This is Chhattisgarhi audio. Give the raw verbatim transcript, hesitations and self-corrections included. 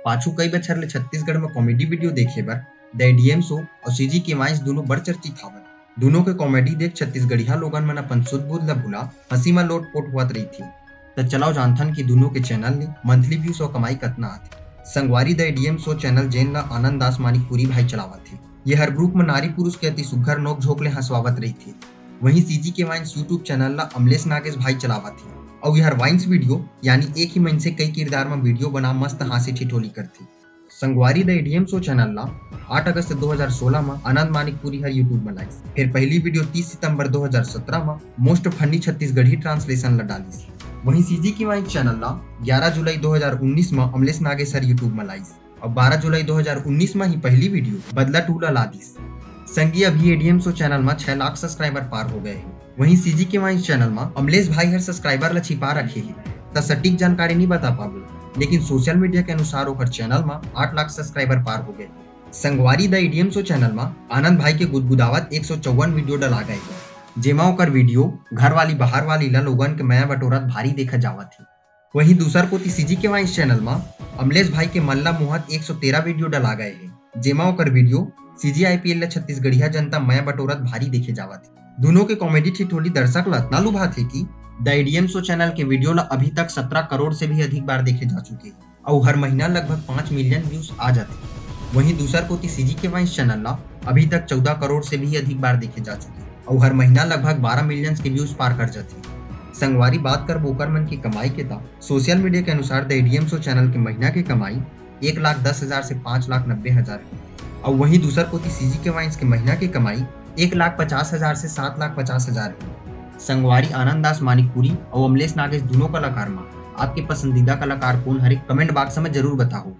पाछू कई बछर ले छत्तीसगढ़ म comedy video देखे बर The ADM Show अउ CG के Vines दुनों बड़ चर्चित हावय। दुनों के comedy देख छत्तीसगढ़िया लोगन मन अपन सुध बुध ल भुला हंसी म लोटपोट होवत रहिथे। त चलव जानथन कि दुनों के channel ले monthly views अउ कमाई कतना आथे। संगवारी, The ADM Show channel, जेन ल आनंद दास मानिकपुरी भाई चलावत हे, ये हर group म नारी पुरुष के अति सुघ्घर नोक झोंक ले हंसवावत रहिथे। वहीं CG के Vines YouTube channel ल अमलेश नागेश भाई चलावत हे, अउ ये हर Vines video यानी एक ही मनसे कई किरदार म video बना मस्त हांसी ठिठोली करथे। संगवारी, The ADM Show channel ला आठ अगस्त दो हज़ार सोलह म आनंद मानिकपुरी हर YouTube म लाइस। फिर पहली video तीस सितंबर दो हज़ार सत्रह म Most Funny छत्तीसगढ़ी translation ला डालिस। वहीं CG के Vines channel ला ग्यारह जुलाई दो हज़ार उन्नीस म अमलेश नागेश हर YouTube म लाइस। अब बारह जुलाई दो हज़ार उन्नीस म ही पहली video बदला two ला ला दिस। संगी, अभी ADM Show channel म छह लाख subscriber पार हो गए हे। वहीं CG के Vines channel म अमलेश भाई हर subscriber ला छिपा रखे हे, त सटीक जानकारी नहीं बता पाबो, लेकिन social media के अनुसार ओकर channel म आठ लाख subscriber पार हो गए। संगवारी, The ADM Show channel म आनंद भाई के गुदगुदावत एक सौ चौवन video डला गए हे, जेमा ओकर video घरवाली बहारवाली ला लोगन के मया बटोरत भारी देखा जावत हे। वहीं दूसर कोति CG के Vines channel म अमलेश भाई के मन ला मोहत एक सौ तेरह video डला गए हे, जेमा ओकर video CG IPL ला छत्तीसगढ़िया जनता मया बटोरत भारी देखे जावत हे। दुनों के comedy ठिठोली दर्शक ला अतना लुभात हे कि The ADM Show channel के video ला अभी तक सत्रह करोड़ से भी अधिक बार देखे जा चुके हे, अउ हर महीना लगभग पाँच million views आ जाथे। वहीं दूसर कोति CG के Vines channel ला अभी तक चौदह करोड़ से भी अधिक बार देखे जा चुके हे, अउ हर महीना लगभग बारह millions के views पार कर जाथे। संगवारी, बात करबो ओकर मन के कमाई के, त social media के अनुसार The ADM Show channel के महीना के कमाई एक लाख दस हजार से पाँच लाख नब्बे हजार हे। अउ वहीं दूसर कोति CG के Vines के महीना के कमाई एक लाख पचास हजार से सात लाख पचास हजार हे। संगवारी, आनंद दास मानिकपुरी अउ अमलेश नागेश दुनों कलाकार म आपके पसंदीदा कलाकार कोन हरे, comment box म जरूर बताओ।